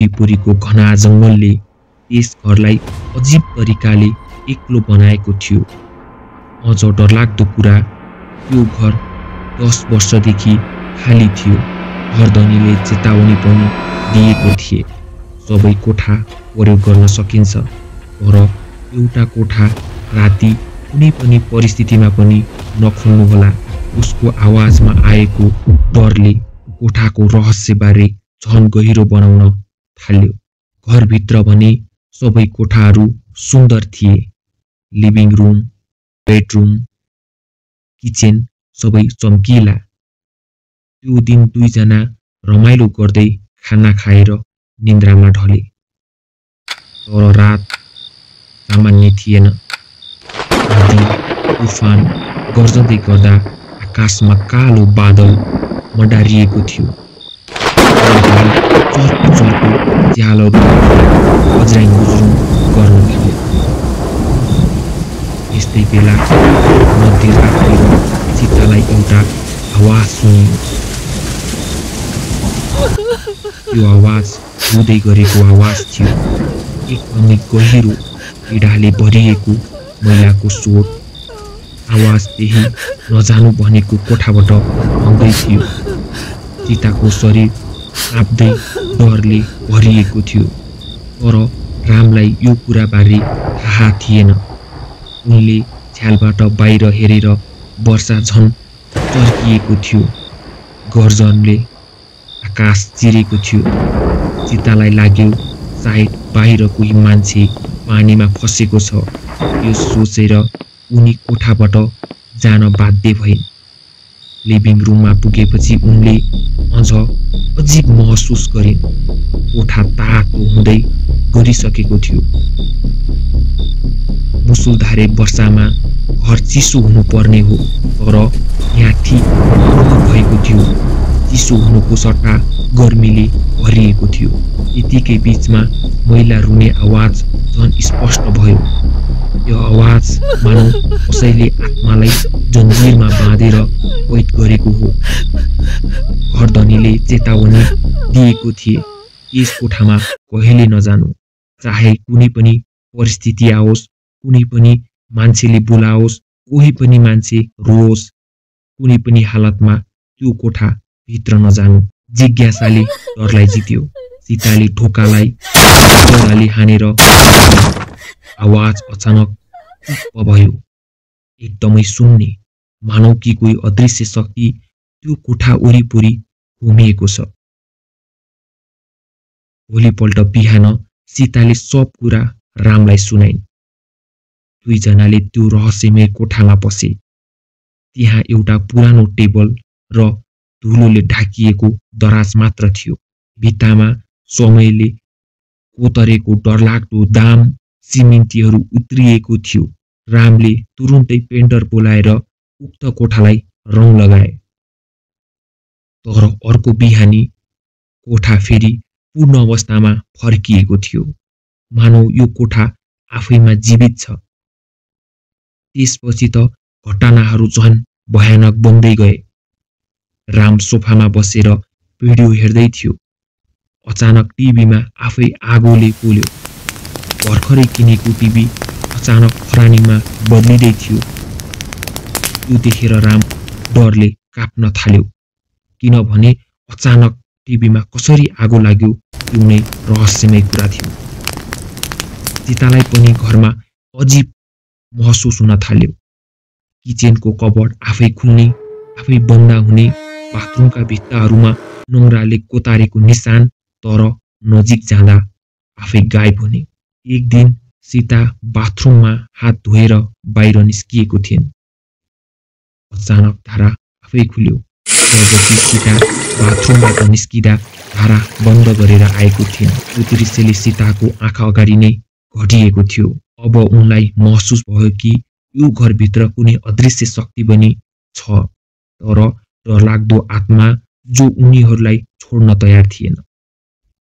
वरिपरिको घना जङ्गलले त्यस घरलाई अजीब तरिकाले एक्लो बनाएको थियो। अझ डरलाग्दो कुरा, त्यो घर 10 वर्षदेखि खाली थियो। घरधनीले चेतावनी पनि दिएको थिए, सबै कोठा प्रयोग गर्न सकिन्छ, तर एउटा कोठा राति कुनै पनि परिस्थितिमा पनि नखोल्नुहोला। उसको आवाजमा आएको डरले कोठाको रहस्यबारे झन गहिरो बनाउन थाल्यो। घरभित्र भने सबै कोठाहरू सुन्दर थिए। लिभिङ रुम, बेडरुम, किचन सबै चम्किला। त्यो दिन दुईजना रमाइलो गर्दै खाना खाएर निन्द्रामा ढले। तर रात सामान्य थिएन। आँधी, तुफान गर्जदै गर्दा आकाशमा कालो बादल मडारिएको थियो। चर्को चर्को झ्यालहरू अज्राइङ गुज्रुङ गर्न थाल्यो। यस्तै बेला मध्यराततिर सीतालाई एउटा आवाज सुनियो। त्यो आवाज रुँदै गरेको आवाज थियो। एकदमै गहिरो पीडाले भरिएको महिलाको स्वर। आवाज त्यही नजानु भनेको कोठाबाट आउँदै थियो। सीताको शरीर काँप्दै डरले भरिएको थियो, तर रामलाई यो कुराबारे थाहा थिएन। उनले झ्यालबाट बाहिर हेरेर वर्षा झन चर्किएको थियो। गर्जनले आकाश चिरेको थियो। सीतालाई लाग्यो सायद बाहिर कोही मान्छे पानीमा फसेको छ। यो सोचेर उनी कोठाबाट जान बाध्य भइन्। लिभिङ रुममा पुगेपछि उनले अझ अजीब महसुस गरिन्। कोठा तातो हुँदै गरिसकेको थियो। मुसुलधारे वर्षामा घर चिसो हुनुपर्ने हो, तर यहाँ ठिक उल्टो भएको थियो। चिसो हुनुको सट्टा गर्मीले भरिएको थियो। यतिकै बीचमा महिला रुने आवाज झन स्पष्ट भयो। यो आवाज मानौ कसैले आत्मालाई जन्जिरमा बाँधेर कैद गरेको हो। घरधनीले चेतावनी दिएको थिए, यस कोठामा कहिले नजानु। चाहे कुनै पनि परिस्थिति आओस्, कुनै पनि मान्छेले बोलाओस्, कोही पनि मान्छे रोओस्, कुनै पनि हालतमा त्यो कोठा भित्र नजानु। जिज्ञासाले डरलाई जित्यो। सीताले ढोकालाई कोदाले हानेर आवाज अचानक चुप्प भयो। एकदमै सुन्ने, मानौ कि कोही अदृश्य शक्ति त्यो कोठा वरिपरि घुमिएको छ। भोलिपल्ट बिहान सीताले सब कुरा रामलाई सुनाइन्। दुईजनाले त्यो रहस्यमय कोठामा पसे। त्यहाँ एउटा पुरानो टेबल र धुलोले ढाकिएको दराज मात्र थियो। भित्तामा समयले कोतरेको डरलाग्दो दाम सिमेन्टीहरू उत्रिएको थियो। रामले तुरुन्तै पेन्टर बोलाएर उक्त कोठालाई रङ लगाए। तर अर्को बिहानी कोठा फेरि पूर्ण अवस्थामा फर्किएको थियो। मानौ यो कोठा आफैमा जीवित छ। त्यसपछि त घटनाहरू झन् भयानक बन्दै गए। राम सोफामा बसेर भिडियो हेर्दै थियो। अचानक टिभीमा आफै आगोले पोल्यो। भर्खरै किनेको टिभी अचानक खरानीमा बदलिँदै थियो। त्यो देखेर राम डरले काप्न थाल्यो, किनभने अचानक टिभीमा कसरी आगो लाग्यो त्यो नै रहस्यमय कुरा थियो। सीतालाई पनि घरमा अजीब महसुस हुन थाल्यो। किचनको कबर्ड आफै खुल्ने, आफै बन्द हुने, बाथरुमका भित्ताहरूमा नोङ्राले कोतारेको निशान, तर नजिक जाँदा आफै गायब हुने। एक दिन सीता बाथरुममा हात धोएर बाहिर निस्किएको थिइन्। अचानक धारा आफै खुल्यो। जबकि सीता बाथरुमबाट निस्किँदा धारा बन्द गरेर आएको थिइन्। त्यो दृश्यले सीताको आँखा अगाडि नै घटिएको थियो। अब उनलाई महसुस भयो कि यो घरभित्र कुनै अदृश्य शक्ति पनि छ, तर डरलाग्दो आत्मा जो उनीहरूलाई छोड्न तयार थिएन।